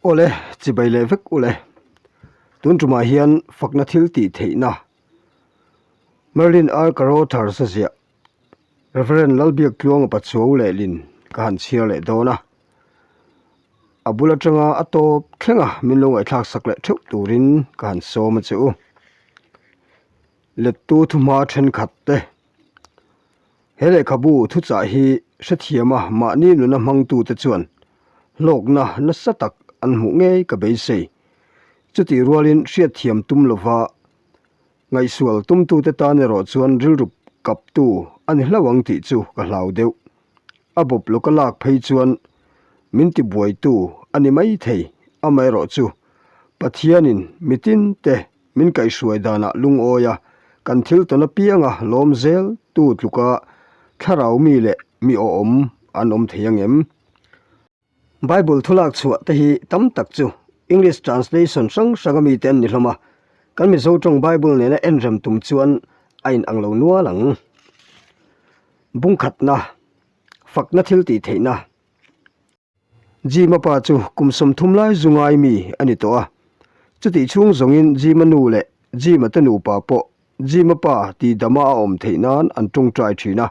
Awle, chibai leh vek ule. Tun tumah hian fakna thil tih theihna Merlin R. Carothers a ziah Rev. Lalbiaktluanga Pachuau lehlin ka han chhiar leh dawn a. A bul atanga a tawp thlenga min lo ngaihthlak sak leh theuh turin ka han sawm a che u. Lettu thuhma thenkhat te. He lehkhabu thuchah hi hrethiama mahni nuna hmangtute chuan hlawkna nasa tak an hmuh ngei ka beisei. Chutih rualin hriatthiam tum lova ngaihsual tumtute tan erawh chuan rilru kaptu a ni hlauh ang tih chu ka hlau deuh. A bawp lawka lak phei chuan min tibuaitu a ni maithei, amaherawhchu Pathianin mitinte Min kaihhruai danah lungawi a, kan thil tawn apianga lawm zel tu tluka thlarau mi leh mi awhawm an awm thei ang em? Bible thu lak chhuah te hi tam tak chu English translation hrang hranga mite an ni hlawm a, kan Mizo tawng Bible nena enrem tum chuan a inang lo nual ang. Bungkhatna, Fakna thil tih theihna. Jima pa chu kum 30 lai zu ngai mi a ni tawh a. Chutih chhung zawngin Jima nu leh Jima te nupa pawh Jima pa tihdama a awm theih nan an tawngtai thin a.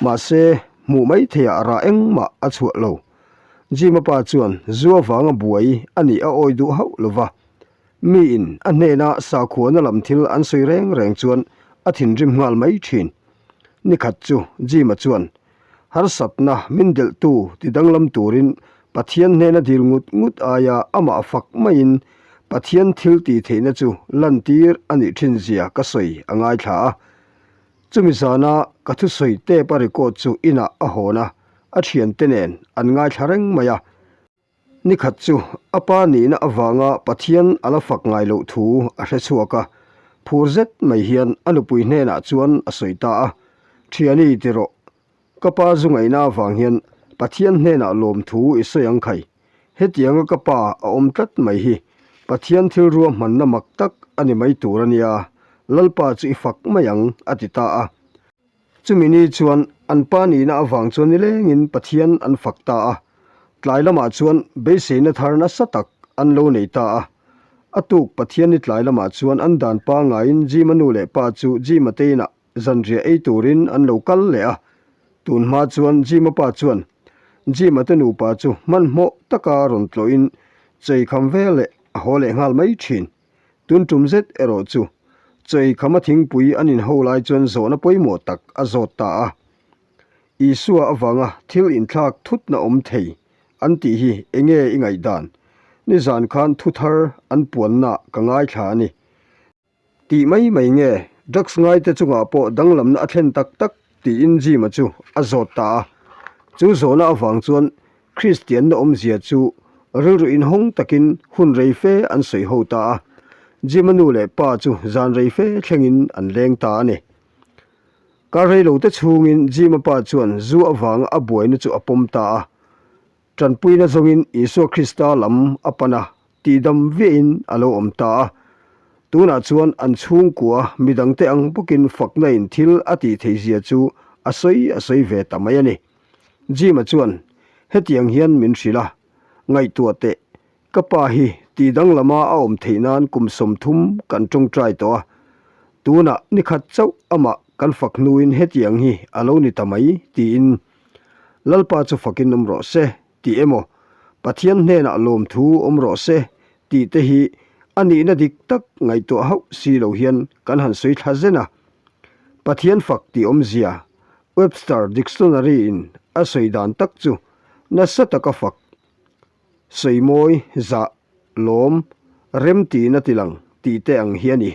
Mahse, hmuh mai theiah rah engmah a chhuah lo. Jima pa chuan zu avanga buai a nih a awi duh hauh lo va. Miin a hnena sakhuana lam thil an sawi reng reng chuan a thinrim nghal mai thin. Nikhat chu Jima chuan Harsatna min delhtu ti danglam turin Pathian hnena dil ngut ngut aia amah fak maiin Pathian thil tih theihna chu lantir a nih thin zia ka sawi a ngaithla a. Chumi zana ka thusawi tep a record chu inah a hawn a, a thiante nen an ngaithla reng mai a. Nikhat chu a pa nihna avanga Pathian a la fak ngai loh thu a hre chhuak a, phur zet mai hian a nupui hnenah chuan a sawi ta a, Thiani ti rawh, ka pa zu ngaihna avang hian Pathian hnenah lawmthu i sawi ang khai. Hetianga ka pa a awm tlat mai hi Pathian thil ruahmanna mak tak a ni mai tur a nia, Lalpa chu i fak mai ang, a ti ta a. Chumi ni chuan an pa nihna avang chuan nilengin Pathian an fak ta a, tlai lamah chuan beiseina thar nasa tak an lo nei ta a. A tuk Pathian ni tlai lamah chuan an dan pangaiin Jima nu leh pa chu Jima te inah zanriah ei turin an lo kal leh a. Tun hma chuan Jima pa chuan Jima te nupa chu hmanhmawh taka rawn tlawhin cheikham veleh a haw leh nghal mai thin. Tun tum zet erawh chu chawi khama thingpui an inho lai chuan zawhna pawimawh tak a zawt ta a. Isua avanga thil inthlak thutna awm thei an tih hi enge i ngaihdan? Nizan khan thu thar an puanna ka ngaithla a ni. Tih mai mai nge drugs ngaite chungah pawh danglamna a thlen tak tak tiin Jim-a chu a zawt ta a. Chu zawhna avang chuan Kristianna awmzia chu rilru inhawng takin hun rei fe an sawi ho ta a, Jim-a nu leh pa chu zan rei fe thlengin an leng ta a ni. Kar rei lo te chhungin Jim-a pa chuan zu avanga a buaina chu a pawm ta a, tanpuina zawngin Isua Krista lam a pan a, tihdam viahin a lo awm ta a. Tunah chuan an chhungkua midangte ang bawkin fakna in thil a tih theihzia chu a sawi a sawi ve ta mai a ni. Jim-a chuan, Hetiang hian min hrilh a, ngaihtuah teh, ka pa hi tih danglama a awm theih nan kum 30 kan tawngtai tawh a, tunah ni khat chauh amah kan fak hnuin hetiang hi a lo ni ta mai, tiin Lalpa chu fakin awm rawh se tih emaw, Pathian hnenah lawmthu awm rawh se tih te hi a nihna dik tak ngaihtuah hauh si lo hian kan han sawi thla zen a. Pathian fak tih awmzia Webster Dictionary in a sawi dan tak chu nasa taka fak, sawi mawi, zah, lawm, rem tiin a ti lang tih te ang hi a ni.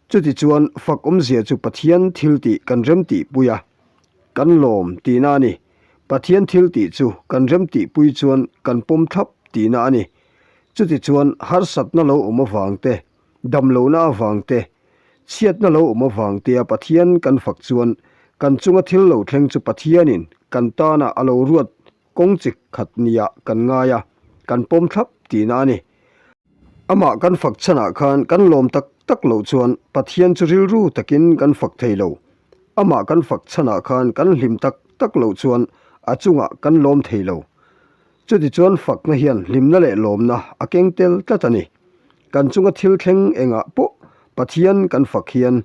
Chutichuan fak awmzia chu Pathian thil tih kan rem tih pui a, kan lawm tihna a ni. Pathian thil tih chu kan rem tih pui chuan kan pawm thlap tihna a ni. Chutichuan harsatna lo awm avang te, damlohna avang te, Chhiatna lo awm avang tia Pathian kan fak chuan kan chunga thil lo thleng chu Pathianin kan tana a lo ruat kawng chi khat nia kan ngai a, kan pawm thlap tihna a ni. Amah kan fak chhanah khan kan lawm tak tak loh chuan Pathian chu rilru takin kan fak thei lo. Amah kan fak chhanah khan kan hlim tak tak loh chuan a chungah kan lawm thei lo. Chutichuan fakna hian hlimna leh lawmna a keng tel tlat a ni. Kan chunga thil thleng engah pawh Pathian kan fak hian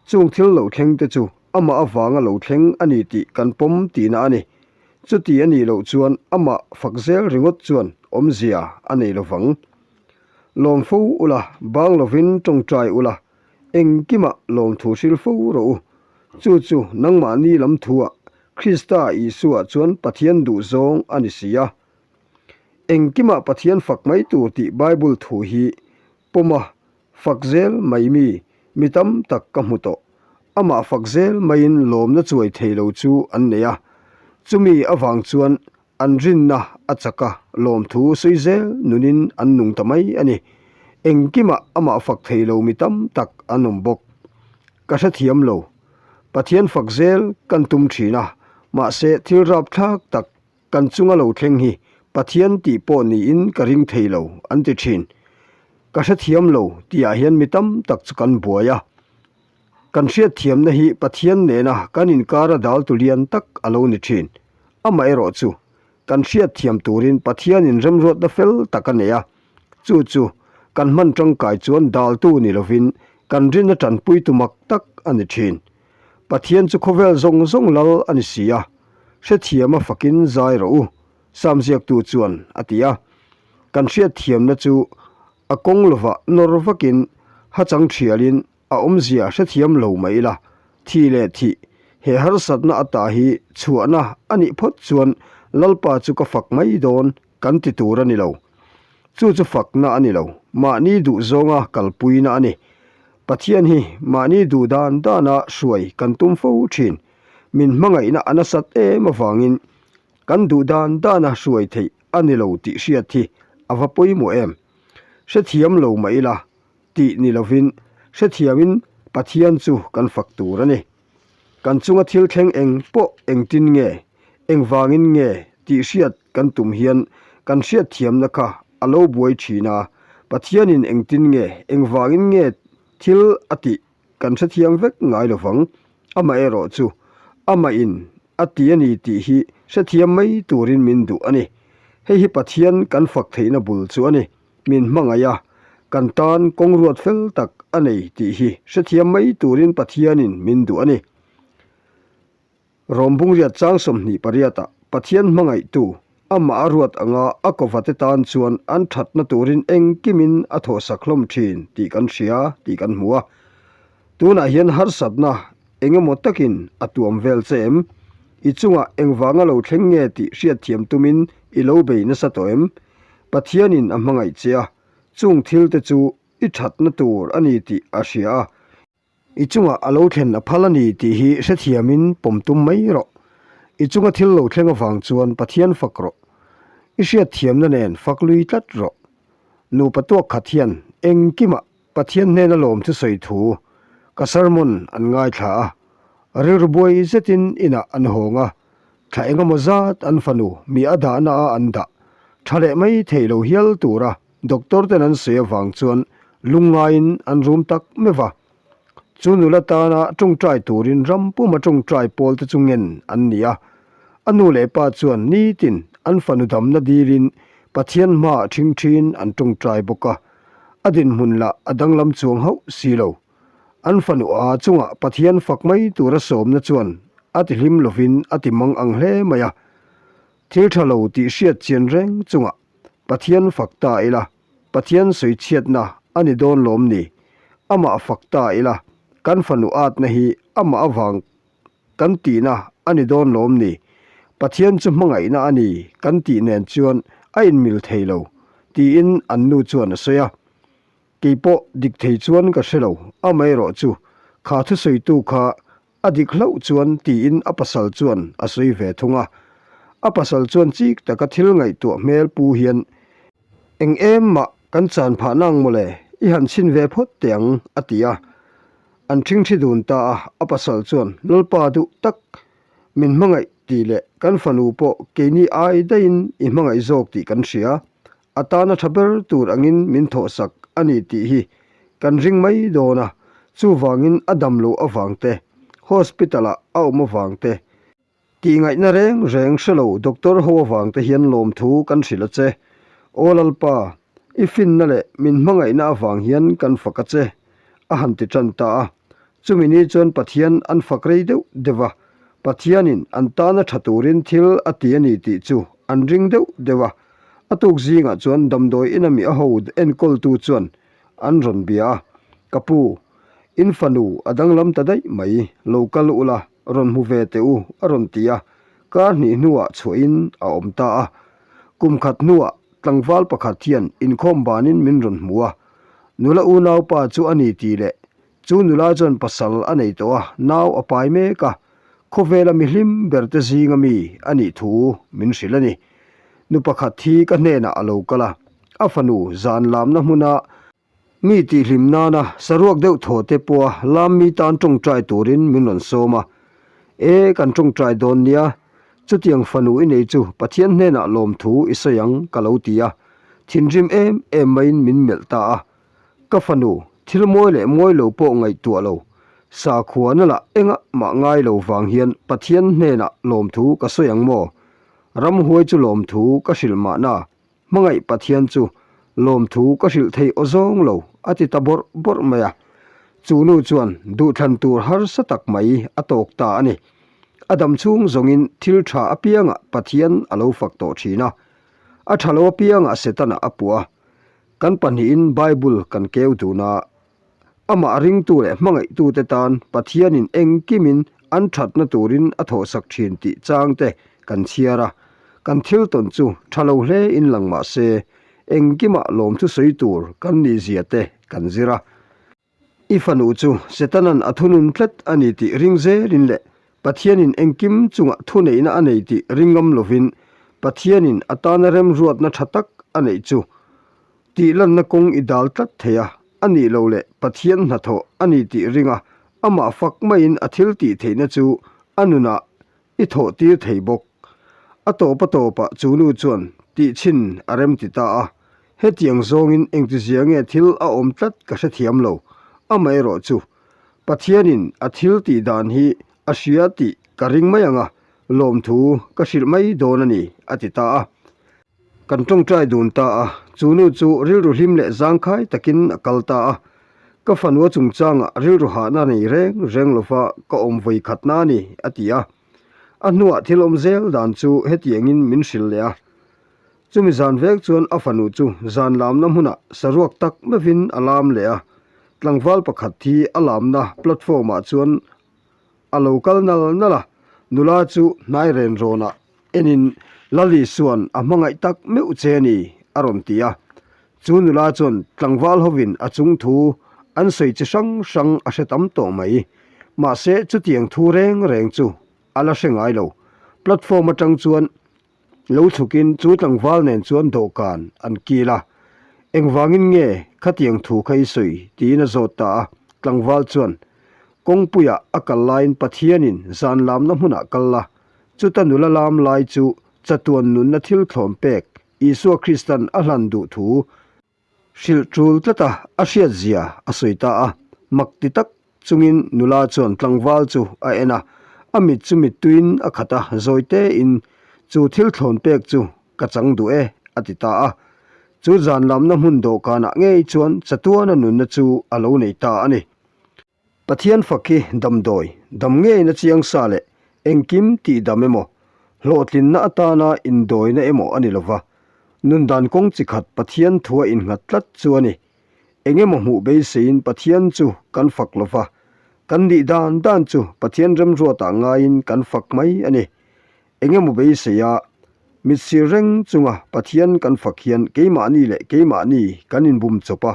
chung thil lo thleng te chu amah avanga lo thleng a ni tih kan pawm tihna a ni. Chuti a nih loh chuan amah fak zel ringawt chuan awmzia a nei lovang. Lawm fo ula, bang lovin tawngtai ula, engkimah lawmthu hril fo rawh u. Chu chu nangmahni lam thuah Krista Isua chuan Pathian duhzawng a ni si a. Engkimah Pathian fak mai tur tih Bible thu hi pawm a, fak zel mai mi, mi tam tak ka hmu tawh. Amah fak zel maiin lawmna chuai thei lo chu an nei a. Chumi avang chuan an rinna a chak a, lawmthu sawi zel nunin an nung ta mai a ni. Engkimah amah fak thei lo mi tam tak an awm bawk. Ka hrethiam lo. Pathian fak zel kan tum thin a, mahse thil rapthlak tak kan chunga lo thleng hi Pathian tih pawh niin ka ring thei lo an ti thin. Ka hrethiam lo tihah hian mi tam tak chu kan buai a. Kan hriatthiamna hi Pathian nena kan inkara daltu lian tak a lo ni thin. Amaherawhchu, kan hriatthiam turin Pathianin remruatna fel tak a nei a, chu chu kan hman tangkai chuan daltu ni lovin kan rinna tanpuitu mak tak a ni thin. Pathian chu khawvel zawng zawng lal a ni si a, hrethiama fakin zai rawh u, Sam ziaktu chuan a ti a. Kan hriatthiamna chu a kawng lovah nawr vakin hachang thialin A awmzia hrethiam lo mai ila, thi leh thih, he harsatna ata hi chhuahna a nih phawt chuan Lalpa chu ka fak mai dawn kan ti tur a ni lo. Chu chu fakna a ni lo, mahni duh zawnga kalpuina a ni. Pathian hi mahni duh dan dana hruai kan tum fo thin. Min hmangaihna a nasat em avangin kan duh dan dana hruai theih a ni lo tih hriat hi a va pawimawh em. Hrethiam lo mah ila, tih ni lovin hrethiamin Pathian chu kan fak tur a ni. Kan chunga thil thleng eng pawh engtin nge, engvangin nge tih hriat kan tum hian kan hriatthiamna kha a lo buai thin a, Pathianin engtin nge, engvangin nge thil a tih kan hrethiam vek ngai lovang. Amaherawh chu amahin a ti a ni tih hi hrethiam mai turin min duh a ni. Hei hi Pathian kan fak theihna bul chu a ni. Min hmangaih a, kan tan kawng ruat fel tak a nei tih hi hrethiam mai turin Pathianin min duh a ni. Rawm bungriat chang 28 ah Pathian hmangaihtu amah a ruat anga a kawvate tan chuan an thatna turin engkimin a thawhsak hlawm thin tih kan hria tih kan hmu a. Tunah hian harsatna engemaw takin a tuam vel che em? I chungah engvanga lo thleng nge tih hriatthiam tumin i lo bei nasa tawh em? Pathianin a hmangaih che a, chung thil te chu i thatna tur a ni tih a hria a, i chungah a lo thlen a phal a ni tih hi hrethiamin pawm tum mai rawh. I chunga thil lo thleng avang chuan Pathian fak rawh. I hriatthiamna nen fak lui tlat rawh. Nupa tuak khat hian engkimah Pathian hnena lawm thusawi thu ka sermon an ngaithla a, rilru buai zetin inah an hawng a, Thla engemaw zat an fanu mi a dahna a an dah tha leh mai thei lo hial tura doctor ten an sawi avang chuan lungngaiin an rum tak meuh va. Chu nula tana tawngtai turin ram puma tawngtai pawl te chu ngen an ni a. A nu leh pa chuan nitin an fanu damna dilin Pathian hmaah thingthin an tawngtai bawk a. A dinhmun lah a danglam chuang hauh si lo. An fanu a chungah Pathian fak mai tura sawmna chuan a ti hlim lovin a ti mang ang hle mai a. Thil tha lo tih hriat chian reng chungah Pathian fak ta ila, Pathian sawi chhiatna a ni dawn lawm ni? Amah fak ta ila, kan fanu atna hi amah avang kan tihna a ni dawn lawm ni? Pathian chu hmangaihna a ni kan tih nen chuan a inmil thei lo, tiin an nu chuan a sawi a. Kei pawh dik thei chuan ka hre lo, amaherawh chu kha thusawitu kha a dik hlauh chuan tiin a pasal chuan a sawi ve thung a. A pasal chuan chik taka thil ngaihtuah hmel pu hian, Eng em mah kan chan phah nang mawle, i han chhin ve phawt teh ang, a ti a. An ṭhingṭhi dun ta a, a pasal chuan Lalpa duh tak min hmangaih tih leh kan fanu pawh keini ai daihin i hmangaih zawk tih kan hria, A tana tha ber tur angin min thawhsak a ni tih hi kan ring mai dawn a, chuvangin a dam loh avang te, hospital-ah a awm avang te. Tihngaihna reng reng hre lo doctor ho avang te hian lawmthu kan hrilh a che. Aw Lalpa, i finna leh min hmangaihna avang hian kan fak a che, a han ti tan ta a. Chumi ni chuan Pathian an fak rei deuh deuh a, Pathianin an tana tha turin thil a ti a ni tih chu an ring deuh deuh a. A tuk zingah chuan damdawi ina mi a ho enkawltu chuan an rawn bia a, Ka pu, in fanu a danglam ta daih mai, lo kal ula, rawn hmu ve teh u, a rawn ti a, kar hnih hnuah chhuahin a awm ta a. Kum khat hnuah tlangval pakhat hian inkhawm banin min rawn hmu a, nula unaupa chu a ni tih leh chu nula chuan pasal a nei tawh a, nau a pai mek a, khawvela mihlim berte zinga mi a nih thu min hrilh a ni. Nu pakhat hi ka hnenah a lo kal a, a fanu zan lamna hmuna mi tihhlim nana saruak deuh thaw te pawha lam mi tan tawngtai turin min rawn sawm a. E, kan tawngtai dawn nia, chutiang fanu i nei chu Pathian hnenah lawmthu i sawi ang ka lo ti a, thinrim em em maiin min melh ta a. Ka fanu, thil mawi leh mawi lo pawh ngaihtuah lo, sakhuana lah engah mah ngai lo vang hian Pathian hnenah lawmthu ka sawi ang maw? Ramhuai chu lawmthu ka hrilh mahna, hmangaih Pathian chu lawmthu ka hrilh thei aw zawng lo, a ti ta bawrh bawrh mai a. Chu nu chuan duhthlan tur harsa tak mai a tawk ta a ni. A dam chhung zawngin thil tha apiangah Pathian a lo fak tawh thin a, a tha lo apiangah Setana a puh a. Kan pahnihin Bible kan keu dun a, Amah ringtu leh hmangaihtute tan Pathianin engkimin an thatna turin a thawhsak thin tih changte kan chhiar a, kan thil tawn chu tha lo hle in lang mah se, engkimah lawmthu sawi tur kan nih zia te kan zir a. I fanu chu Setanan a thunun tlat a ni tih ring zelin leh Pathianin engkim chungah thuneihna a nei tih ringngam lovin Pathianin a tana remruatna tha tak a neih chu Tih lanna kawng i dal tlat thei a, a nih lo leh Pathian hnathawh a ni tih ring a, amah fak maiin a thil tih theihna chu a nunah i thawh tir thei bawk. A tawp a tawpah chu nu chuan tih chhin a rem ti ta a, hetiang zawngin engtizia nge thil a awm tlat ka hrethiam lo, amaherawh chu Pathianin a thil tih dan hi a hria tih ka ring mai ang a, lawmthu ka hrilh mai dawn a ni, a ti ta a. Kan tawngtai dun ta a, chu nu chu rilru hlim leh zangkhai takin a kal ta a. Ka fanua chungchangah rilru hahna nei reng reng lova ka awm vawi khatna a ni, a ti a. A hnuah thil awm zel dan chu hetiangin min hrilh leh a. Chumi zan vek chuan a fanu chu zan lamna hmunah saruak tak meuhin a lam leh a. Tlangval pakhat hi a lamna platform-ah chuan a lo kal nal nal a, nula chu hnai ren rawnah enin Lali chuan a hmangaih tak meuh che a ni a rawn ti a. Chu nula chuan tlangval hovin a chung thu an sawi chi hrang hrang a hre tam tawh mai. Mahse chutiang thu reng reng chu a la hre ngai lo. Platform atang chuan Lo chhukin chu tlangval nen chuan dawhkan an kil a, Engvangin nge khatiang thu kha i sawi? tiin a zawt ta a. Tlangval chuan, Kawngpuiah a kal laiin Pathianin zan lamna hmunah kal la, chuta nula lam lai chu chatuan nunna thil thlawm pek Isua Kristan a hlan duh thu Hrilh tul tlata a hriat zia a sawi ta a, mak ti tak chungin nula chuan tlangval chu a en a, a mit chu mittuiin a khat a, zawi tein chu thil thlawn pek chu ka chang duh e a ti ta a. Chu zan lamna hmun dawhkanah ngei chuan chatuana nunna chu a lo nei ta a ni. Pathian fak hi damdawi, dam ngeina chiang sa leh engkim tih dam emaw, hlawhtlinna atana indawina emaw a ni lova, nundan kawng chi khat Pathian thua innghat tlat chu a ni. Eng emaw hmuh beiseiin Pathian chu kan fak lova, kan nih dan dan chu Pathian remruatah ngaiin kan fak mai a ni. Eng emaw beiseia mitsir reng chunga Pathian kan fak hian keimahni leh keimahni kan inbum chawp a,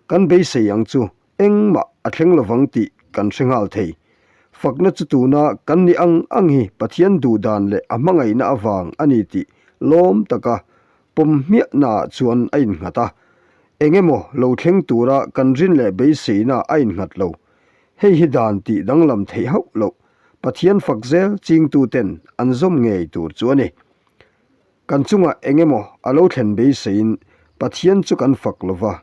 kan beisei ang chu Engmah a thleng lovang tih kan hre nghal thei. Fakna chu tuna kan nih ang ang hi Pathian duh dan leh a hmangaihna avang a ni tih lawm taka pawm hmiahnaah chuan a innghat a. Eng emaw lo thleng tura kan rin leh beiseina a innghat lo. Hei hi dan tih danglam theih hauh loh Pathian fak zel chingtuten an zawm ngei tur chu a ni. Kan chungah eng emaw a lo thlen beiseiin Pathian chu kan fak lova,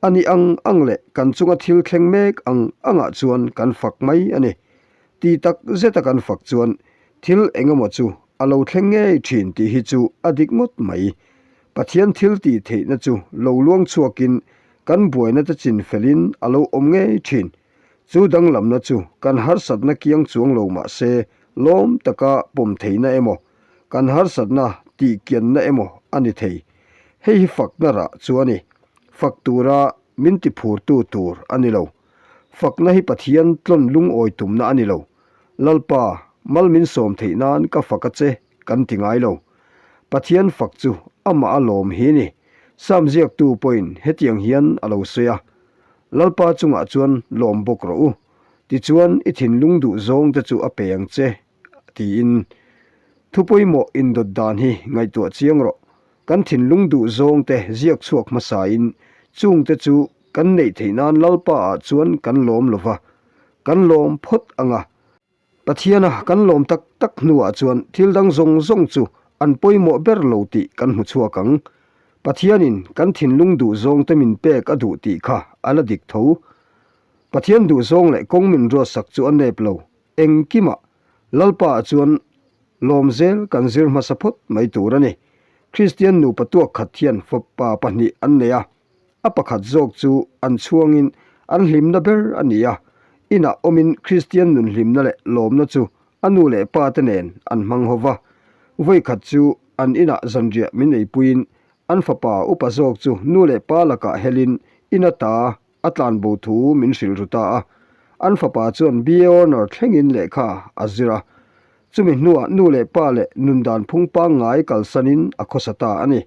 A ni ang ang leh kan chunga thil thleng mek ang angah chuan kan fak mai a ni. Ti tak zeta kan fak chuan Thil eng emaw chu a lo thleng ngei thin tih hi chu a dik ngawt mai. Pathian thil tih theihna chu lo luang chhuakin kan buaina te chin felin a lo awm ngei thin. Chu danglamna chu kan harsatna kiang chuang lo mah se lawm taka pawm theihna emaw, kan harsatna tih kianna emaw a ni thei. Hei hi fakna rah chu a ni. Fak tura min tiphurtu tur a ni lo. Fakna hi Pathian tlawn lungawi tumna a ni lo. Lalpa, mal min sawm theih nan ka fak a che kan ti ngai lo. Pathian fak chu amah a lawm hi ni. Sam ziaktu pawhin hetiang hian a lo sawi a, Lalpa chungah chuan lawm bawk rawh u, tichuan i thinlung duh zawng te chu a pe ang che, tiin. Thu pawimawh indawt dan hi ngaihtuah chiang rawh. Kan thinlung duh zawng te ziak chhuak hmasain chungte chu kan neih theih nan Lalpa ah chuan kan lawm lo va, kan lawm phawt ang a. Pathiana kan lawm tak tak hnuah chuan thil dang zawng zawng chu an pawimawh ber lo tih kan hmu chhuak ang. Pathianin kan thinlung duh zawng te min pek a duh tih kha a la dik tho. Pathian duh zawng leh kawng min ruatsak chu a nep lo. Engkimah Lalpa ah chuan lawm zel kan zir hmasa phawt mai tur a ni. Kristian nupa tuak khat hian fapa pahnih an nei a, a pakhat zawk chu an chhuangin an hlimna ber a ni a, inah awmin Kristian nun hlimna leh lawmna chu a nu leh pa te nen an hmang ho va. Vawikhat chu an inah zanriah min eipuiin an fapa upa zawk chu nu leh pa lakah helin in ata a tlanbo thu min hrilh ru ta a. An fapa chuan BA Honour thlengin lehkha a zir a. Chumi hnuah nu leh pa leh nun dan phung pangngai kalsanin a khawsa ta a ni.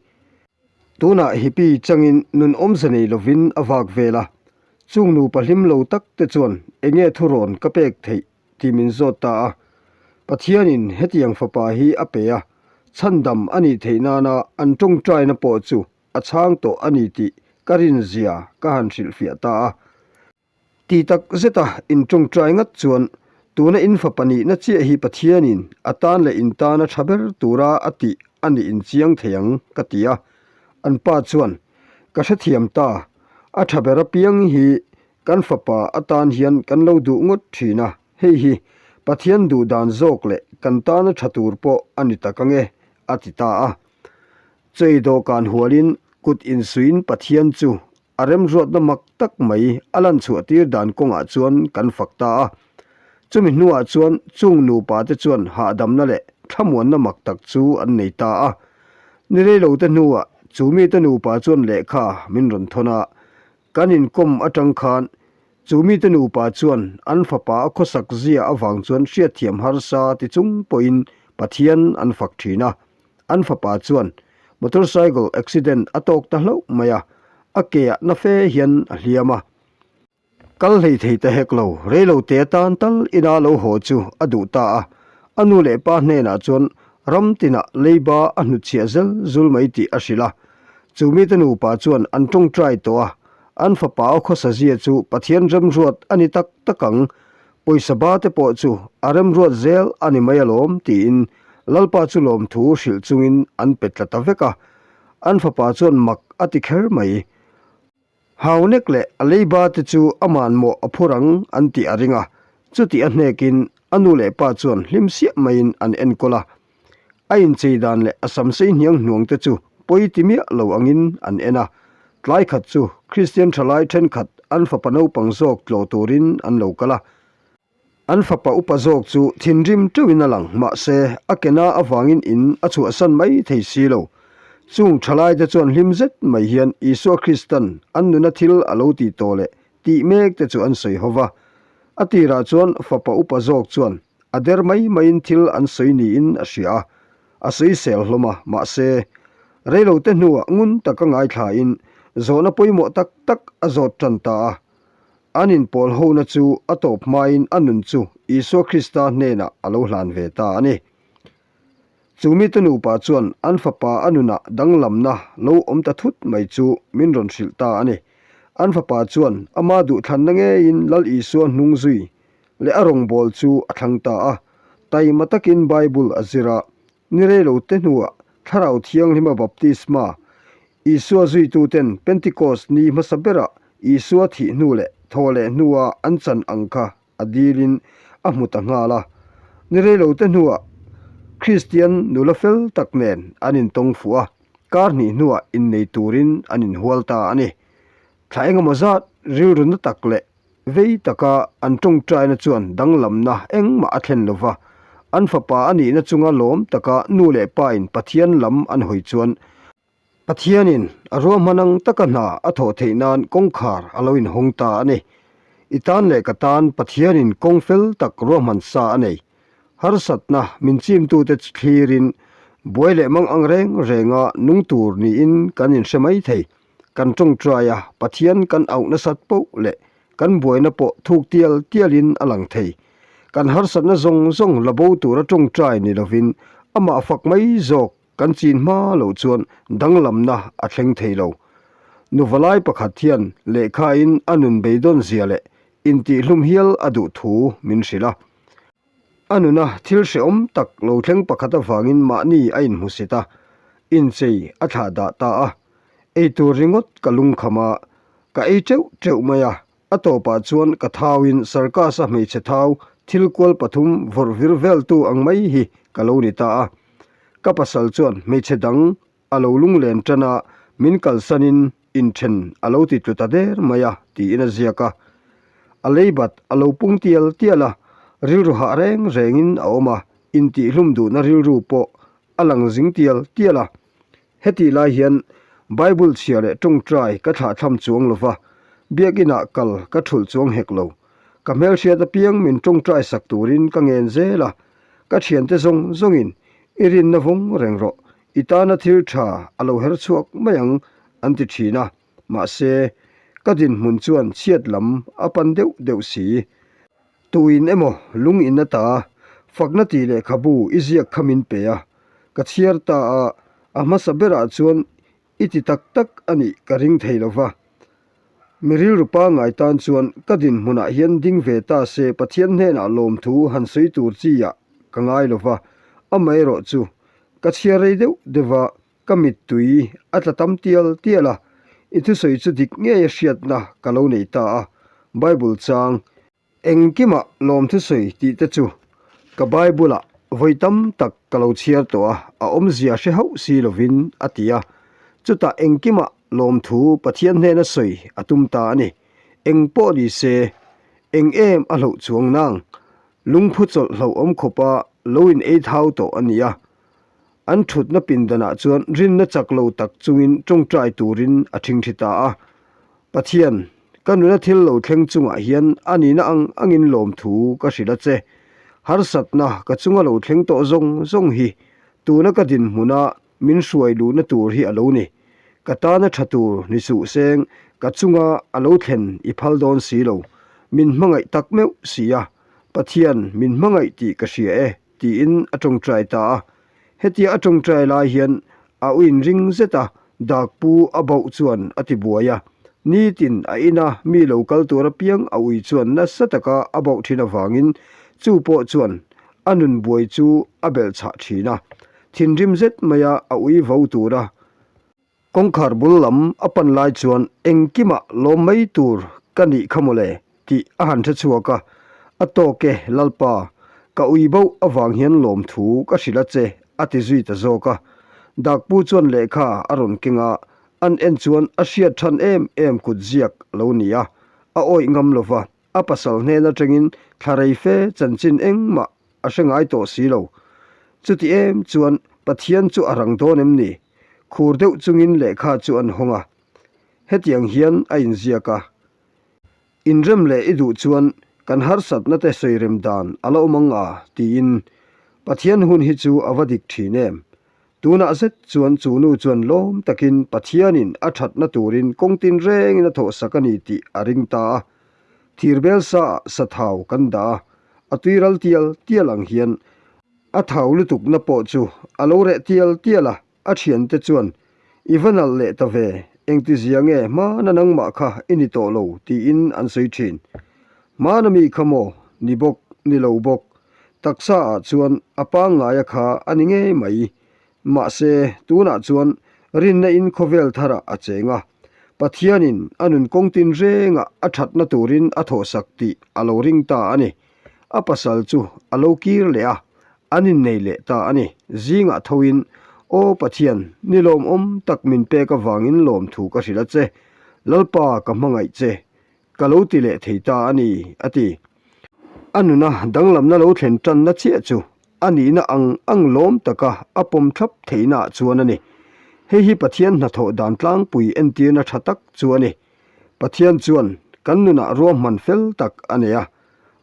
Tunah hippie changin nun awmze nei lovin a vak vel a. Chung nupa hlim lo tak te chuan enge thurawn ka pek theih tih min zawt ta a. Pathianin hetiang fapa hi a pe a, chhandam a nih theih nana an tawngtaina pawh chu a chhang tawh a ni tih ka rinzia ka han hrilhfiah ta a. Ti tak zeta in tawngtai ngat chuan tuna in fapa nihna chiah hi Pathianin a tan leh in tana tha ber tura a tih a nih in chiang thei ang ka ti a. An pa chuan, Ka hrethiam ta, a tha ber apiang hi kan fapa atan hian kan lo duh ngawt thin a, hei hi Pathian duh dan zawk leh kan tana tha tur pawh a ni tak ange a ti ta a. Chei dawhkan hualin kut insuiin Pathian chu a remruatna mak tak mai a lan chhuah tir dan kawngah chuan kan fak ta a. Chumi hnuah chuan chung nupa te chuan hahdamna leh thlamuanna mak tak chu an nei ta a. Ni reilote hnuah chu mite nupa chuan lehkha min rawn thawn a, kan inkawm atang khan chu mite nupa chuan an fapa a khawsak zia avang chuan hriatthiam harsa ti chung pawhin Pathian an fak thin a. An fapa chuan motorcycle accident a tawk ta hlauh mai a, a ke ah na fe hian a hliam a. Kal hlei thei ta hek lo, reilo te atan tal ina lo haw chu a duh ta a. A nu leh pa hnenah chuan ram tinah leiba a hnutchhiah zel zul mai tih a hrilh a. Chu mite nupa chuan an tawngtai tawh a, an fapa a khawsa zia chu Pathian remruat a ni tak tak ang, Pawisa ba te pawh chu a remruat zel a ni mai alawm tiin Lalpa chu lawmthu hrilh chungin an pe tla ta vek a. An fapa chuan mak a ti kher mai. Hau nek leh a leiba te chu aman mawh a phur ang an tih a ring a, chutih a hnekin a nu leh pa chuan hlim siah maiin an enkawl a. A inchei dan leh a samsei hniang hnuang te chu pawi ti miah lo angin an en a. Tlai khat chu Kristian thalai thenkhat an fapa naupang zawk tlawh turin an lo kal a. An fapa upa zawk chu thinrim teuhin a lang, mahse a kena avangin in a chhuahsan mai thei si lo. Chung thalai te chuan hlim zet mai hian Isua Kristan an nuna thil a lo tih tawh leh tih mek te chu an sawi ho va. A tirah chuan fapa upa zawk chuan A der mai maiin thil an sawi niin a hria a, a sawisel hlawm a, mahse, reilote hnuah ngun taka ngaithlain zawhna pawimawh tak tak a zawt tan ta a. An inpawl hona chu a tawp hmain a nun chu Isua Krista hnenah a lo hlan ve ta a ni. Chu mite nupa chuan an fapa a nunah danglamna lo awm ta thut mai chu min rawn hrilh ta a ni. An fapa chuan ama duhthlanna ngeiin Lal Isua hnung zui leh a rawngbâwl chu a thlang ta a. Taima takin Bible a zir a, ni reilo te hnuah Thlarau Thianghlima baptisma, Isua zuituten Pentecost ni hmasa berah Isua thih hnu leh thaw leh hnua an chan ang kha a dilin a hmu ta nghal a. Ni reilo te hnuah Kristian nula fel tak nen an intawng fuh a, kar hnih hnuah innei turin an inhual ta a ni. Thla engemaw zat rilru na tak leh vei taka an tawngtaina chuan danglamna engmah a thlen lo va, an fapa a nihna chunga lawm taka nu leh pain Pathian lam an hawi chuan Pathianin a ruahman ang taka hna a thawh theih nan kawngkhar a lo inhawng ta a ni. I tan leh ka tan Pathianin kawng fel tak ruahman sa a nei. Harsatna min chimtute chu thlirin buai leh mang ang reng renga nung tur niin kan inhre mai thei. Kan tawngtai a, Pathian kan auh nasat poh leh kan buaina pawh thuk tial tialin a lang thei. Kan harsatna zawng zawng la bo tura tawngtai ni lovin amah fak mai zawk Kan chin hma loh chuan danglamna a thleng thei lo. Nuvalai pakhat hian lehkhain a nun beidawn zia leh intihhlum hial a duh thu min hrilh a. A nuna thil hrehawm tak lo thleng pakhat avangin mahni a inhmusit a, inchei a thlah dah ta a. Eitur ringawt ka lungkham a, ka ei teuh teuh mai a, A tawpah chuan ka thauin circus-a hmeichhe thau thil kual pathum vawrh vir veltu ang mai hi ka lo ni ta a. Ka pasal chuan hmeichhe dang a lo lunglen tan a, min kalsanin inthen a lo ti tlu ta der mai a tiin a ziak a. A leibat a lo pung tial tial a, rilru hah reng rengin a awm a, intihhlum duhna rilru pawh a lang zing tial tial a. Hetih lai hian Bible chhia leh tawngtai ka thlahthlam chuang lo va, biakinah kal ka thulh chuang hek lo. Ka hmelhriat apiang min tawngtai sak turin ka ngen zel a, ka thiante zawng zawngin i rinna vawng reng rawh, i tana thil tha a lo her chhuak mai ang an ti thin a, mahse ka dinhmun chuan chhiat lam a pan deuh deuh si. Tuin emaw lung in ata fakna tih lehkhabu i ziak kha min pe a, ka chhiar ta a, a hmasa berah chuan i ti tak tak a nih ka ring thei lo va. Mi rilru pangngai tan chuan ka dinhmunah hian ding ve ta se Pathian hnenah lawmthu han sawi tur chi ah ka ngai lo va, amaherawh chu ka chhiar rei deuh deuh a, ka mittui a tla tam tial tial a, i thusawi chu dik ngei a hriatna ka lo nei ta a, Bible chang. Engkimah lawmthusawi tih te chu ka Bible ah vawi tam tak ka lo chhiar tawh a, a awmzia hre hauh si lovin a ti a. Chutah engkimah lawmthu Pathian hnena sawi a tum ta a ni. Eng pawh ni se, eng em a hloh chuang nang? Lungphu chawlh hlauhawm khawpa lo in ei thau tawh a ni a. An thutna pindanah chuan rinna chak lo tak chungin tawngtai turin a thingthi ta a. Pathian, ka nuna thil lo thleng chungah hian a nihna ang angin lawmthu ka hrilh a che. Harsatna ka chunga lo thleng tawh zawng zawng hi tuna ka dinhmuna min hruai luhna tur hi a lo ni. Ka tana tha tur ni suh seng ka chunga a lo thlen i phal dawn si lo. Min hmangaih tak meuh si a, Pathian min hmangaih tih ka hria e. Tiin a tawngtai ta a. Hetia a tawngtai lai hian a uin ring zet a, dakpu a bauh chuan a ti buai a. Nitin a ina mi lo kal tur apiang a ui chuan nasa taka a bauh thin avangin chu pawh chuan a nun buai chu a belh chhah thin a. Thinrim zet maia a ui vo tura Kawngkhar bul lam a pan lai chuan engkimah lawm mai tur ka nih kha mawle tih a han hre chhuak a, A tawk e Lalpa, ka ui boh avang hian lawmthu ka hrilh a che a ti zui ta zawk a. Dakpu chuan lehkha a rawn keng a, an en chuan a hriat than em em kut ziak a lo ni a, a awih ngam lo va, a pasal hnen atangin thla rei fe chanchin engmah a hre ngai tawh si lo. Chuti em chuan Pathian chu a rang dawn em ni? Khur deuh chungin lehkha chu an hawng a, hetiang hian a inziak a, Inrem leh i duh chuan kan harsatna te sawirem dan a la awm ang a, tiin. Pathian hun hi chu a va dik thin em? Tunah zet chuan chu nu chuan lawm takin Pathianin a thatna turin kawng tin rengin a thawhsak a ni tih a ring ta a. Thirbel saah sathau kan dah a, a tuiral tial tial ang hian A thau lutukna pawh chu a lo reh tial tial a, a thiante chuan, I va nalh leh ta ve, engtizia nge hmana nangmah kha i ni tawh lo tiin an sawi thin. Hmana mi kha maw ni bawk, ni lo bawk, taksa ah chuan a pangngaia kha a ni ngei mai. Mahse, tunah chuan rinna in khawvel tharah a cheng a, Pathianin a nun kawng tinrengah a thatna turin a thawhsak tih a lo ring ta a ni. A pasal chu a lo kir leh a, An innei leh ta a ni. Zingah thoin, Aw Pathian, ni lawmawm tak min pek avangin lawmthu ka hrilh a che. Lalpa ka hmangaih che. Ka lo ti leh thei ta a ni, a ti. A nuna danglamna lo thlen tanna chiah chu a nihna ang ang lawm taka a pawm thlap theihnaah chuan a ni. Hei hi Pathian hnathawh dan tlangpui entirna tha tak chu a ni. Pathian chuan kan nunah ruahman fel tak a nei a,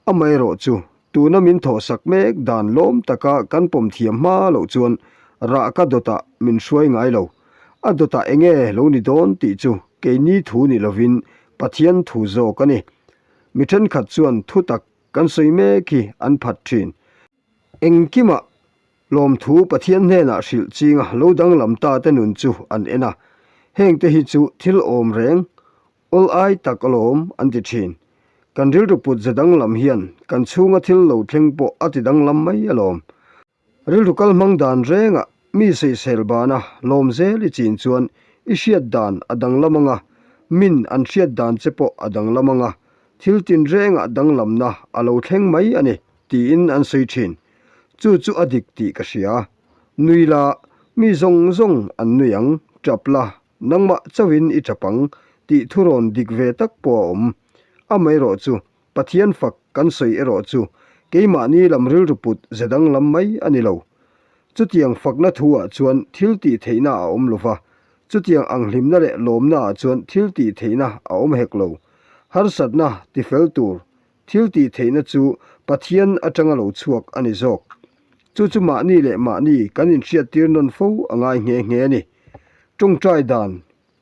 amaherawhchu tuna min thawhsak mek dan lawm taka kan pawm thiam hma loh chuan rah ka dawtah min hruai ngai lo. A dawtah enge lo ni dawn tih chu keini thu ni lovin Pathian thu zawk a ni. Mi thenkhat chuan thutak kan sawi mek hi an phat thin. Engkimah lawmthu Pathian hnenah hrilh chinga lo danglam ta te nun chu an en a, hengte hi chu thil awm reng, awl ai tak alawm an ti thin. Kan rilru put ze danglam hian kan chhunga thil lo thleng pawh a ti danglam mai alawm. Rilru kal hmang dan rengah mi sawisel bana lawm zel i chin chuan i hriat dan a danglam anga, min an hriat dan che pawh a danglam anga, thil tinrengah danglamna a lo thleng mai a ni tiin an sawi thin. Chu chu a dik tih ka hria. Nui la, mi zawng zawng an nui ang, tap la, nangmah chauhin i tap ang tih thurawn dik ve tak pawh a awm. Amaherawh chu Pathian fak kan sawi erawh chu keimahni lam rilru put ze danglam mai a ni lo. Chutiang fakna thu-ah chuan thil tih theihna a awm lo va, chutiang ang hlimna leh lawmnaah chuan thil tih theihna a awm hek lo. Harsatna tifel tur thil tih theihna chu Pathian atanga lo chhuak a ni zawk. Chu chu mahni leh mahni kan inhriattir nawn fo a ngai nghe nghe a ni. Tawngtai dan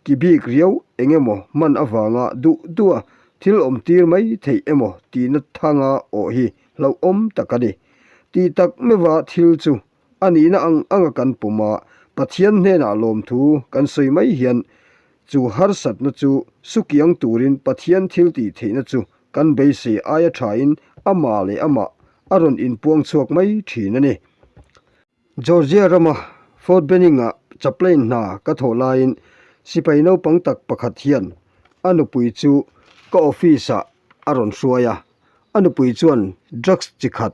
Ki bik riau eng emaw hman avanga duh duha thil awm tir mai theih emaw tihna thanga awh hi hlauhawm tak a ni. Tih tak meuha thil chu a nihna ang anga kan pum a, Pathian hnenah lawmthu kan sawi mai hian chu harsatna chu sukiang turin Pathian thil tih theihna chu kan beisei aia thain amah leh amah a rawn inpuang chhuak mai thin a ni. Georgia rama Fort Benning-ah chaplain hna ka thawh laiin sipai naupang tak pakhat hian a nupui chu ka office-ah a rawn hruai a. A nupui chuan drugs chi khat,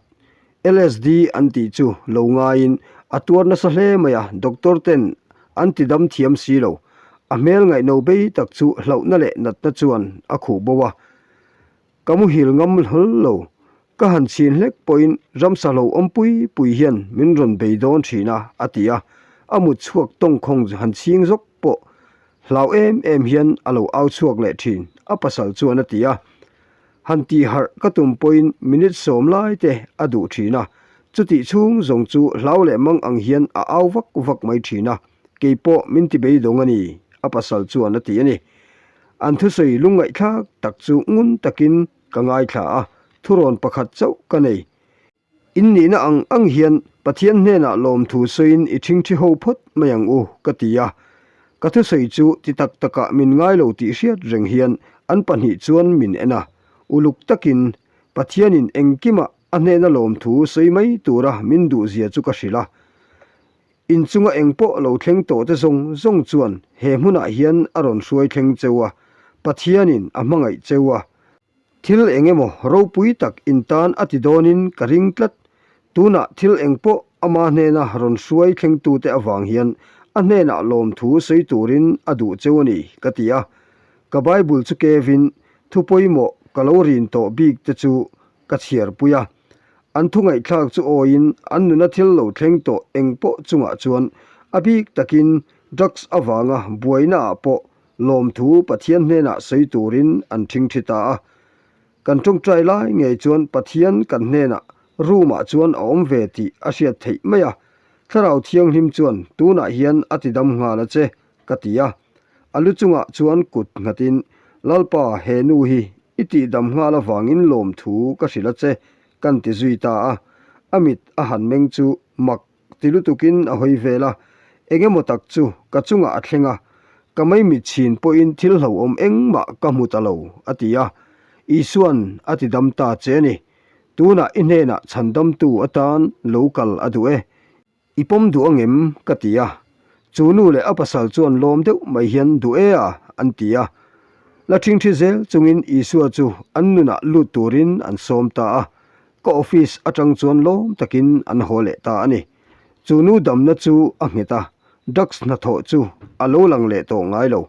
LSD an tih chu lo ngaiin a tuar nasa hle mai a, doctor ten an ti dam thiam si lo. A hmel ngaihno bei tak chu hlauhna leh natna chuan a khuh bo a. Ka muhil ngam hlawl lo. Ka han chhin hlek pawhin ramsa lo awm pui pui hian min rawn bei dawn thin a, a ti a. A mut chhuak tawngkhawng han chhing zawk pawh hlau em em hian a lo au chhuak leh thin, a pasal chuan a ti a. Han tih harh ka tum pawhin minute sawm lai te a duh thin a, chutih chhung zawng chu hlau leh mang ang hian a au vak vak mai thin a, kei pawh min ti beidawng a ni, a pasal chuan a ti a ni. An thusawi lungngaihthlak tak chu ngun takin ka ngaithla a, thurawn pakhat chauh ka nei. In nihna ang ang hian Pathian hnenah lawmthu sawiin i ṭhingṭhi ho phawt mai ang u, ka ti a. Ka thusawi chu ti tak takah min ngai lo tih hriat reng hian an pahnih chuan min en a, uluk takin Pathianin engkimah a hnena lawmthu sawi mai tura min duhzia chu ka hrilh a. Inchunga eng pawh lo thleng tawh te zawng zawng chuan he hmunah hian a rawn hruai thleng cheu a, Pathianin a hmangaih cheu a. Thil eng emaw ropui tak in tan a ti dawnin ka ring tlat. Tunah thil eng pawh ama hnena rawn hruai thlengtute avang hian a hnenah lawmthu sawi turin a duh cheu a ni, ka ti a. Ka Bible chu kevin thu pawimawh ka lo rin tawh bik te chu ka chhiarpui a. An thu ngaihthlak chu awiin an nuna thil lo thleng tawh eng pawh chungah chuan a bik takin drugs avanga buaina ah pawh lawmthu Pathian hnenah sawi turin an ṭhing ṭhi ta a. Kan ṭawngṭai lai ngei chuan Pathian kan hnenah room ah chuan a awm ve tih a hriat theih mai a. Thlarau Thianghlim chuan tunah hian a ti dam nghal a che ka ti a. A lu chungah chuan kut nghatin, Lalpa, he nu hi i tihdam nghal avangin lawmthu ka hrilh a che, kan ti zui ta a. A mit a han meng chu mak ti lutukin a hawi vel a, eng emaw tak chu ka chungah a thleng a, ka maimit chhin pawhin thil hlauhawm engmah ka hmu ta lo, a ti a. Isua'n a tidam ta che a ni. Tunah i hnenah chhandamtu atan lo kal a duh e. I pawm duh angem? ka ti a. Chu nu leh a pasal chuan lawm deuh mai hian duh e a, an ti a. La ṭhingṭhi zel chungin Isua chu an nunah lut turin an sawm ta a. Ka office atang chuan lawm takin an haw leh ta a ni. Chu nu damna chu a nghet a, drugs hnathawh chu a lo lang leh tawh ngai lo.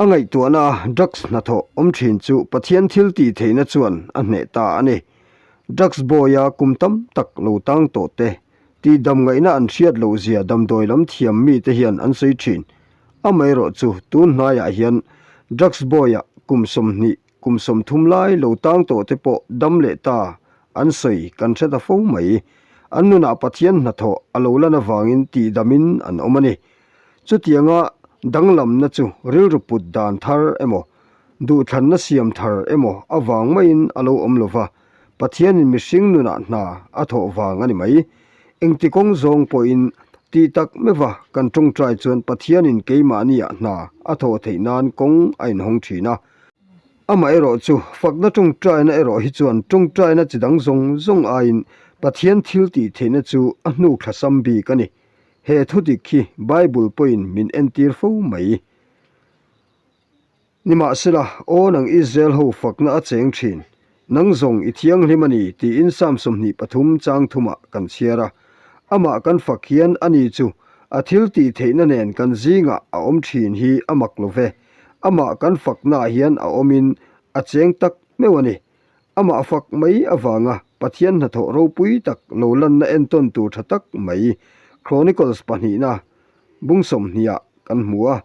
A ngaihtuahna a drugs hnathawh awm thin chu Pathian thil tih theihna chuan a hneh ta a ni. Drugs bawi-a kum tam tak lo tang tawh te, tih dam ngaihna an hriat loh zia damdawi lam thiam mite hian an sawi thin. Amaherawhchu tun hnaiah hian drugs bawi-a kum 20 Kum 30 lai lo tang tawh te pawh dam leh ta an sawi kan hre ta fo mai. An nunah Pathian hnathawh a lo lan avangin tihdamin an awm a ni. Chutianga danglamna chu rilru put dan thar emaw, duhthlanna siam thar emaw avang maiin a lo awm lo va, Pathianin mihring nunah hna a thawh vang a ni mai. Engti kawng zawng pawhin tih tak meuha kan tawngtai chuan Pathianin keimahniah hna a thawh theih nan kawng a inhawng thin a. Amaherawh chu, fakna tawngtaina erawh hi chuan tawngtaina chi dang zawng zawng aiin Pathian thil tih theihna chu a hnu thlasam bik a ni. He thu dik hi Bible pawhin min entir fo mai. Nimahsela, aw nang Israel ho fakna a cheng thin, nang zawng i thianghlim a ni tiin Psalm 23 chang thumah kan chhiar a. Amah kan fak hian ani chu a thil tih theihna nen kan zingah a awm thin hi a mak lo ve. Amah kan faknaah hian a awmin a cheng tak meuh a ni. Amah fak mai avanga Pathian hnathawh ropui tak lo lanna entawn tur tha tak mai Chronicles pahnihna bung sawmhniah kan hmu a.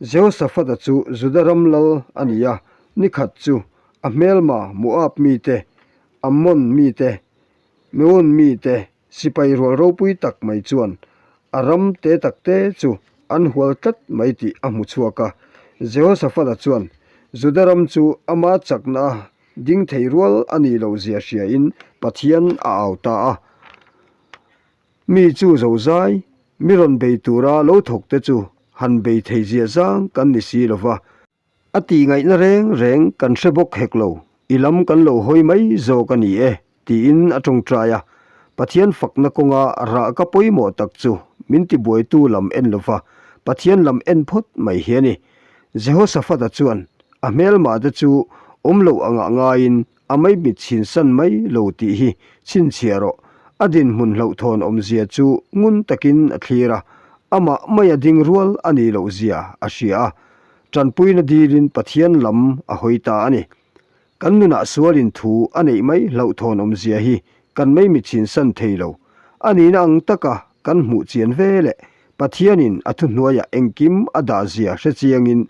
Jehoshaphat-a chu Juda ram lal a ni a, nikhat chu a hmelma Moab mite, Ammon mite, Meun mite, Sipai rual ropui tak mai chuan a ram te tak te chu an hual tlat mai tih a hmu chhuak a. Jehoshaphat-a chuan Juda ram chu ama chakna a ding thei rual a nih loh zia hriain Pathian a au ta a. Mi chu zozai, mi rawn bei tura lo thawk te chu han bei thei zia zang kan ni si lo va. A tih ngaihna reng reng kan hre bawk hek lo, i lam kan lo hawi mai zawk a ni e, tiin a tawngtai a. Pathian fakna kawnga rah ka pawimawh tak chu min tibuaitu lam en lova Pathian lam en phawt mai hi a ni. Jehoshaphat-a chuan a hmelmahte chu awm loh angah ngaiin A maimit chhinsan mai lo tih hi chhinchhiah rawh. A dinhmun hlauhthawn awmzia chu ngun takin a thlir a, amah maia ding rual a nih loh zia a hria a. Tanpuina dilin Pathian lam a hawi ta a ni. Kan nunah sualin thu a neih mai hlauhthawn awmzia hi kan maimit chhinsan thei lo. A nihna ang taka kan hmuh chian ve leh Pathianin a thuhnuaiah engkim a dah zia hre chiangin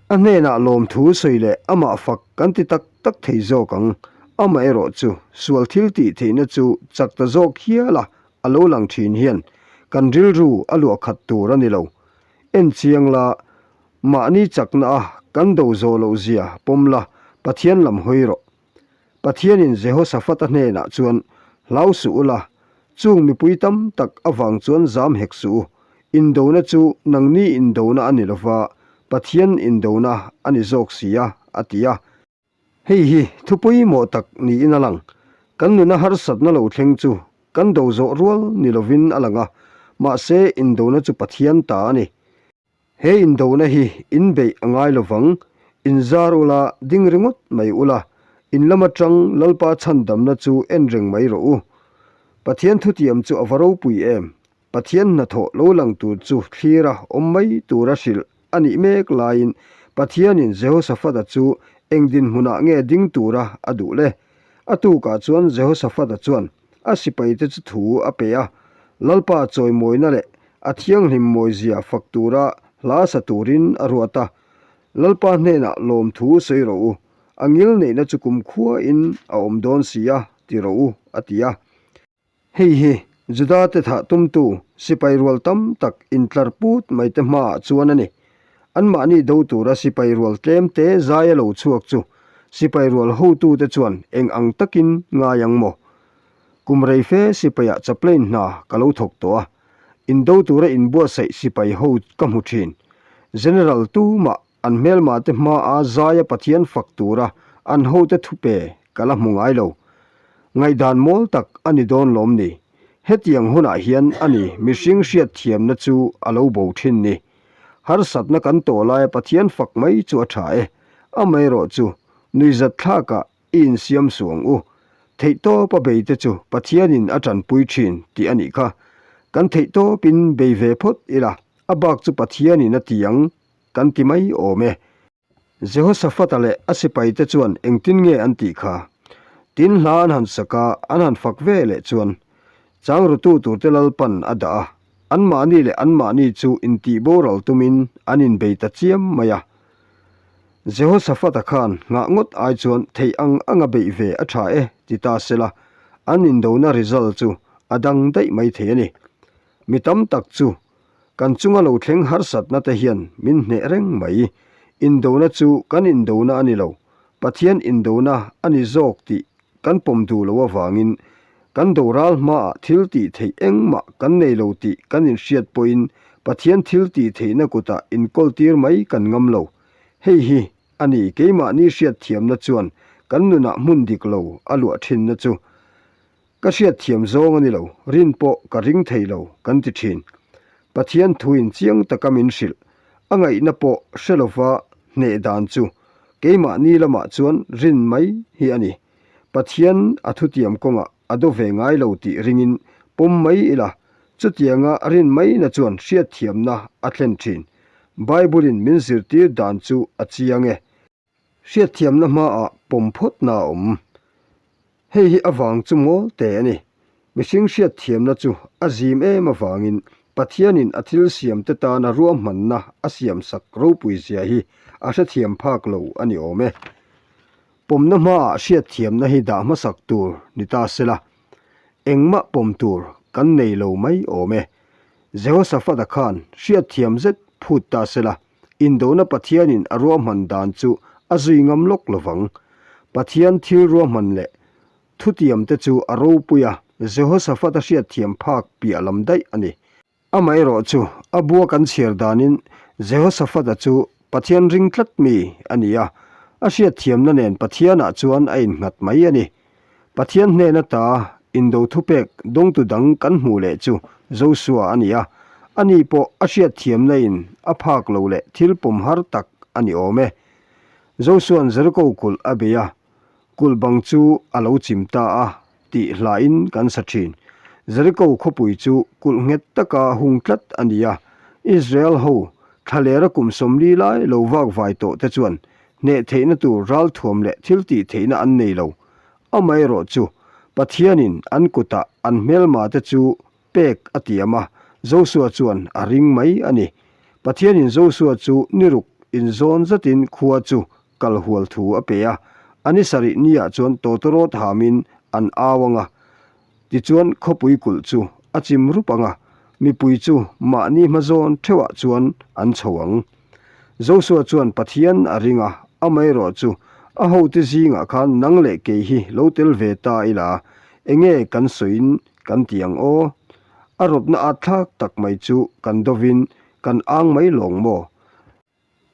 A hnenah lawmthu sawi leh amah fak kan ti tak tak thei zawk ang. Amaherawh chu sual thil tih theihna chu chak ta zawk hial a, a lo lang thin hian kan rilru a luah khat tur a ni lo. En chiang la, mahni chakna a kan do zawh loh zia pawm la, Pathian lam hawi rawh. Pathianin Jehoshaphat-a hnenah chuan, Hlau suh ula, chung mipui tam tak avang chuan zam hek suh u. Indona chu nangni indona a ni lova, Pathian indona a ni zawk si a, a ti a. Hei hi thu pawimawh tak niin a lang. Kan nuna harsatna lo thleng chu kan do zawh rual ni lovin a lang a, mahse indona chu Pathian ta a ni. He indona hi in beih a ngai lovang, in zar ula, ding ringawt mai ula, in lam atang Lalpa chhandamna chu en reng mai rawh u. Pathian thutiam chu a va ropui em? Pathian hnathawh lo lang tur chu thlira awm mai tura hrilh a nih mek laiin Pathianin Jehoshaphat-a chu eng dinhmunah nge ding tura a duh le? A tukah chuan Jehoshaphat-a chuan a sipaite chu thu a pe a, Lalpa chawimawina leh a thianghlim mawizia fak tura hla sa turin a ruat a, Lalpa hnenah lawmthu sawi rawh u, a ngil neihna chu kumkhuain a awm dawn si a, ti rawh u, a ti a. Hei hi Juda-te thah tumtu sipai rual tam tak intlar put mai te hmaah chuan a ni. Anmahni do tura sipai rual tlem te zai a lo chhuak chu sipai rual hotute chuan eng ang takin ngai ang maw? Kum rei fe sipaiah chaplain hna ka lo thawk tawh a, indo tura inbuatsaih sipai ho ka hmu thin. General tumah an hmelmate hmaa zaia Pathian fak tura an hote thupe ka la hmu ngai lo. Ngaihdan mawl tak a ni dawn lawm ni? Hetiang hunah hian a ni mihring hriatthiamna chu a lo bo thin ni. Harsatna kan tawh laia Pathian fak mai chu a tha e. Amaherawh chu, nuihzat thlakah i insiam suh ang u. Theihtawpa bei te chu Pathianin a tanpui thin tih a nih kha. Kan theihtawpin bei ve phawt ila, a bak chu Pathianin a ti ang kan ti mai awm e. Jehoshaphat-a leh a sipaite chuan engtin nge an tih kha? Tin hla an han sak a, an han fak ve leh chuan changrutu turte Lalpan a dah a, anmahni leh anmahni chu intih boral tumin an inbei ta chiam mai a. Jehoshaphat-a khan nghah ngawt ai chuan theih ang anga beih ve a tha e ti ta sela, an indona result chu a dang daih mai thei a ni. Mi tam tak chu Kan chunga lo thleng harsatna te hian min hneh reng mai. Indona chu kan indona a ni lo, Pathian indona a ni zawk tih kan pawm duh loh avangin kan doral hmaah thil tih theih engmah kan nei lo tih kan inhriat pawhin Pathian thil tih theihna kutah inkawltir mai kan ngam lo. Hei hi a ni keimahni hriatthiamna chuan kan nunah hmun dik lo a luah thinna chu. Ka hriatthiam zawng a ni lo, rin pawh ka ring thei lo, kan ti thin. Pathian thuin chiang taka min hrilh, a ngaihna pawh hre lova hneh dan chu keimahni lamah chuan rin mai hi a ni. Pathian a thutiam kawngah a do ve ngai lo tih ringin pawm mai ila, chutianga rin maina chuan hriatthiamna a thlen thin. Bible-in min zirtir dan chu a chiang e. Hriatthiamna hmaah pawm phawtna a awm. Hei hi avang chu mawl te a ni. Mihring hriatthiamna chu a zim em avangin Pathianin a thil siamte tana ruahmanna a siamsak ropui zia hi a hrethiam phak lo a ni awm e. Pawmna hmaah hriatthiamna hi dah hmasak tur ni ta sela, engmah pawm tur kan nei lo mai awm e. Jehoshaphat-a khan hriatthiam zet phut ta sela, Indona Pathianin a ruahman dan chu a zui ngam lawk lovang. Pathian thil ruahman leh thutiamte chu a ropui a, Jehoshaphat-a hriatthiam phak piah lam daih a ni. Amaherawh chu a bua kan chhiar danin Jehoshaphat-a chu Pathian ring tlat mi a ni a, a hriatthiamna nen Pathianah chuan a innghat mai a ni. Pathian hnen ata indo thupek dawngtu dang kan hmuh leh chu Josua a ni a, ani pawh a hriatthiamna in a phak lo leh thil pawm har tak a ni awm e. Josua'n Jeriko kulh a bei a, kulh bang chu a lo chim ta a tih hlain kan sa thin. Jeriko khawpui chu kulh nghet taka hung tlat a ni a, Israel ho thlalera kum 40 lai lo vak vai tawh te chuan Hneh theihna tur ralthuam leh thil tih theihna an nei lo. Amaherawh chu, Pathianin an kutah an hmelmate chu pek a tiam a, Josua chuan a ring mai a ni. Pathianin Josua chu ni ruk inzawn zatin khua chu kal hual thu a pe a, a ni sarih niah chuan tawtawrawt hamin an au ang a, Tichuan khawpui kulh chu a chim rup ang a, mipui chu mahni hmazawn theuhah chuan an chho ang. Josua chuan Pathian a ring a, amaherawh chu a hote zingah khan nang leh kei hi lo tel ve ta ila, enge kan sawiin kan ti ang aw? A rawtna at thlak tak mai chu kan dovin kan ang mai lawng maw?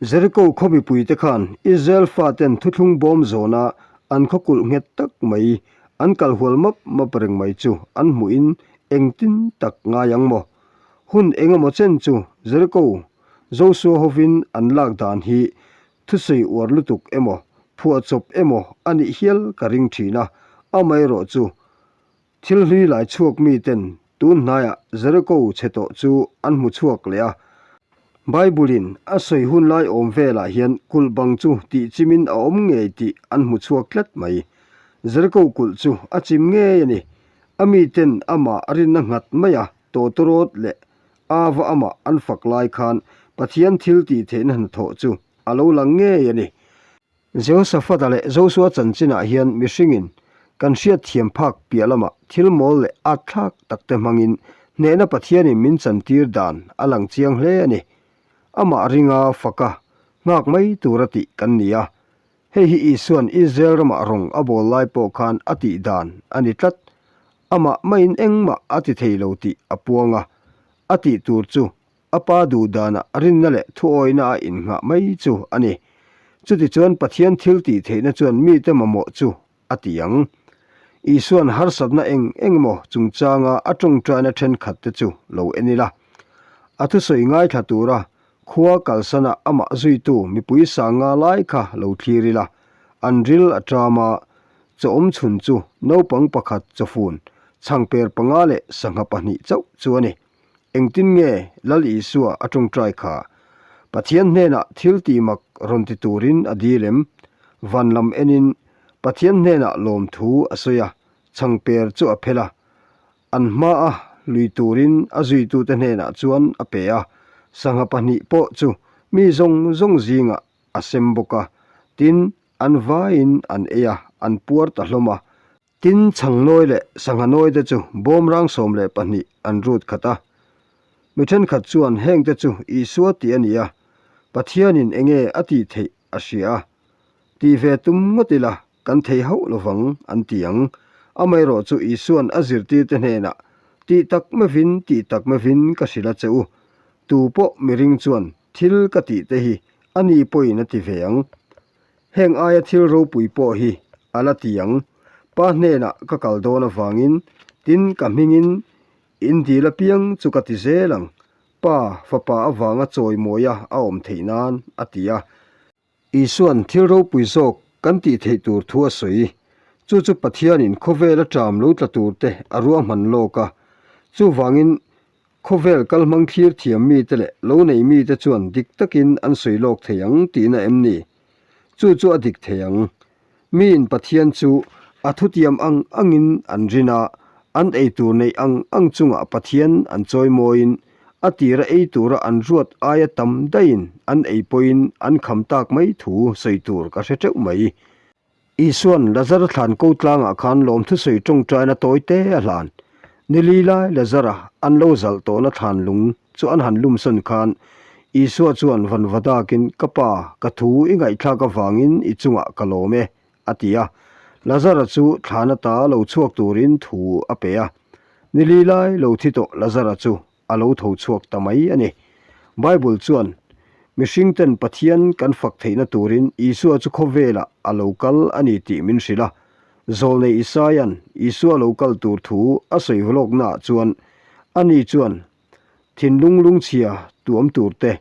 Jeriko khaw mipuite khan Israel faten thuthlung bawm zawna an khaw kulh nghet tak mai an kal hual map map reng mai chu an hmuhin engtin tak ngai ang maw? Hun engemaw chen chu Jeriko Josua hovin an lak dan hi thusawi uar lutuk emaw phuahchawp emaw a nih hial ka ring thin a, amaherawh chu Thil hlui lai chhuak miten tun hnaiah Jeriko chhe tawh chu an hmu chhuak leh a. Bible-in a sawi hun lai awm velah hian kulh bang chu tih chimin a awm ngei tih an hmu chhuak tlat mai. Jeriko kulh chu a chim ngei a ni. A miten amah rinna nghat mai a tawtawrawt leh ava amah an fak lai khan Pathian thil tih theihna hnathawh chu a lo lang ngei a ni. Jehoshaphat-a leh Josua chanchinah hian mihringin kan hriatthiam phak piah lamah thil mawl leh at thlak takte hmangin hnehna Pathianin min chantir dan a lang chiang hle a ni. Amah ringa faka nghak mai tura tih kan ni a. Hei hi Isua'n Israel ramah rawng a bawl lai pawh khan a tih dan a ni tlat. Amah maiin engmah a ti thei lo tih a puang a, a tih tur chu A pa duh danah rinna leh thuawina a innghah mai chu a ni. Chutichuan Pathian thil tih theihna chuan mite mamawh chu a ti ang. Isua'n harsatna eng eng emaw chungchanga a tawngtaina thenkhatte chu lo en ila. A thusawi ngaithla tura khua kalsana amah zuitu mipui sanga lai kha lo thlir ila. An ril a ṭam a. Chaw awm chhun chu naupang pakhat chawfun chhangper panga leh sangha pahnih chauh chu a ni. Engtin nge Lal Isua a tawngtai kha? Pathian hnenah thil tih mak rawn ti turin a dil em? Van lam enin Pathian hnenah lawmthu a sawi a, chhangper chu a phel a. An hmaa lui turin a zuitute hnenah chuan a pe a, sangha pahnih pawh chu mi zawng zawng zingah a sem bawk a. Tin, an vaiin an ei a, an puar ta hlawm a. Tin, chhangnawi leh sangha nawi te chu bawmrang 12 an rut khat a. Mi thenkhat chuan hengte chu Isua tih a ni a, Pathianin enge a tih theih a hria a. Tih ve tum ngawt ila kan thei hauh lovang an ti ang. Amaherawh chu Isua'n a zirtirte hnenah, Tih tak mevin, tih tak mevin ka hrilh a che u. Tu pawh miring chuan thil ka tih te hi a ni pawhin a ti ve ang. Heng aia thil ropui pawh hi a la ti ang. Pa hnenah ka kal dawn avangin, tin ka hmingin in dil apiang chu ka ti zel ang, Pa, Fapa avanga chawimawia a awm theih nan, a ti a. Isua'n thil ropui zawk kan tih theih tur thu a sawi. Chu chu Pathianin khawvela ṭam lo tla turte a ruahman lawk a. Chuvangin Khawvel kalhmang thlir thiam mite leh lo nei mite chuan dik takin an sawi lawk thei ang tihna em ni? Chu chu a dik thei ang. Miin Pathian chu a thutiam ang angin an rin a, an ei tur neih ang ang chungah Pathian an chawi mawiin a tira ei tura an ruat aia tam daihin an ei pawhin an kham tak mai thu sawi tur ka hre teuh mai. Isua'n Lazara thlan ko tlangah khan lawmthusawi tawngtaina tawi te a hlan. Ni li lai Lazara an lo zalh tawhna thlan lung chu an han lumsawn khan Isua chuan vanva dakin, Ka Pa, ka thu i ngaihthlak avangin i chungah ka lawm e, a ti a. Lazara chu thlan ata lo chhuak turin thu a pe a. Ni li lai lo thi tawh Lazara chu a lo tho chhuak ta mai a ni. Bible chuan, Mihringten Pathian kan fak theihna turin Isua chu khawvelah a lo kal a ni tih min hrilh a. Zawlnei Isaia'n Isua lo kal tur thu a sawi vlawknaah chuan, ani chuan thinlung lungchhia tuam tur te,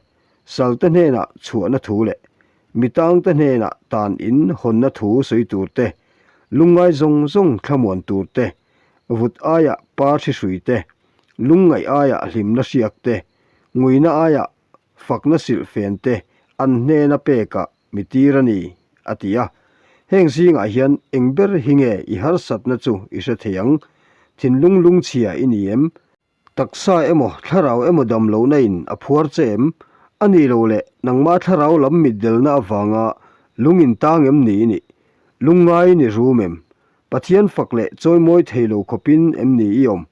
salte hnenah chhuahna thu leh mitangte hnenah tan in hawnna thu sawi tur te, lungngai zawng zawng thlamuan tur te, vut aiah par hrihrui te, Lungngaih aiah hlimna hriak te, nguina aiah fakna silhfen te an hnena pekah mi tir a ni, a ti a. Heng zingah hian eng ber hi nge i harsatna chu i hre thei ang? Thinlung lungchhia i ni em? Taksa emaw thlarau emaw dam lohna in a phuar che em? A ni lo le, nangmah thlarau lam mitdelna avanga lung in tang em ni i nih? Lungngai ni rum em? Pathian fak leh chawimawi thei lo khawpin em ni i awm?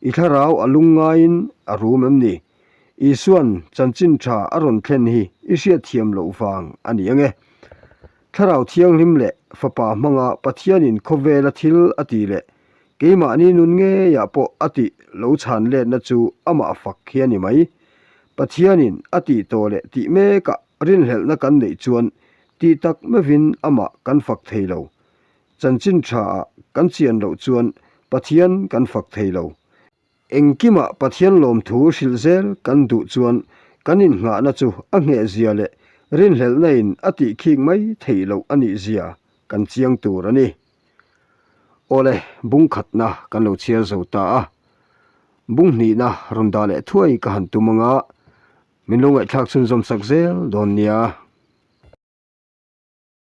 I thlarau a lungngaiin a rum em ni? Isua'n chanchin tha a rawn thlen hi i hriatthiam loh vang a ni ange. Thlarau Thianghlim leh Fapa hmanga Pathianin khawvela thil a tih leh keimahni nun ngeiah pawh a tih lo chhan letna chu amah fak hi a ni mai. Pathianin a tih tawh leh tih mekah rinhlelhna kan neih chuan tih tak meuhin amah kan fak thei lo. Chanchin thaah kan chian loh chuan Pathian kan fak thei lo. Engkimah Pathian lawmthu hrilh zel kan duh chuan kan innghahna chu a nghehzia leh rinhlelhna in a tih khik mai theih loh a nih zia kan chiang tur a ni. Awle, bung khatna kan lo chhiar zo ta a. Bung hnihna rawn dah leh thuai ka han tum anga min lo ngaihthlak chhunzawm sak zel dawn nia.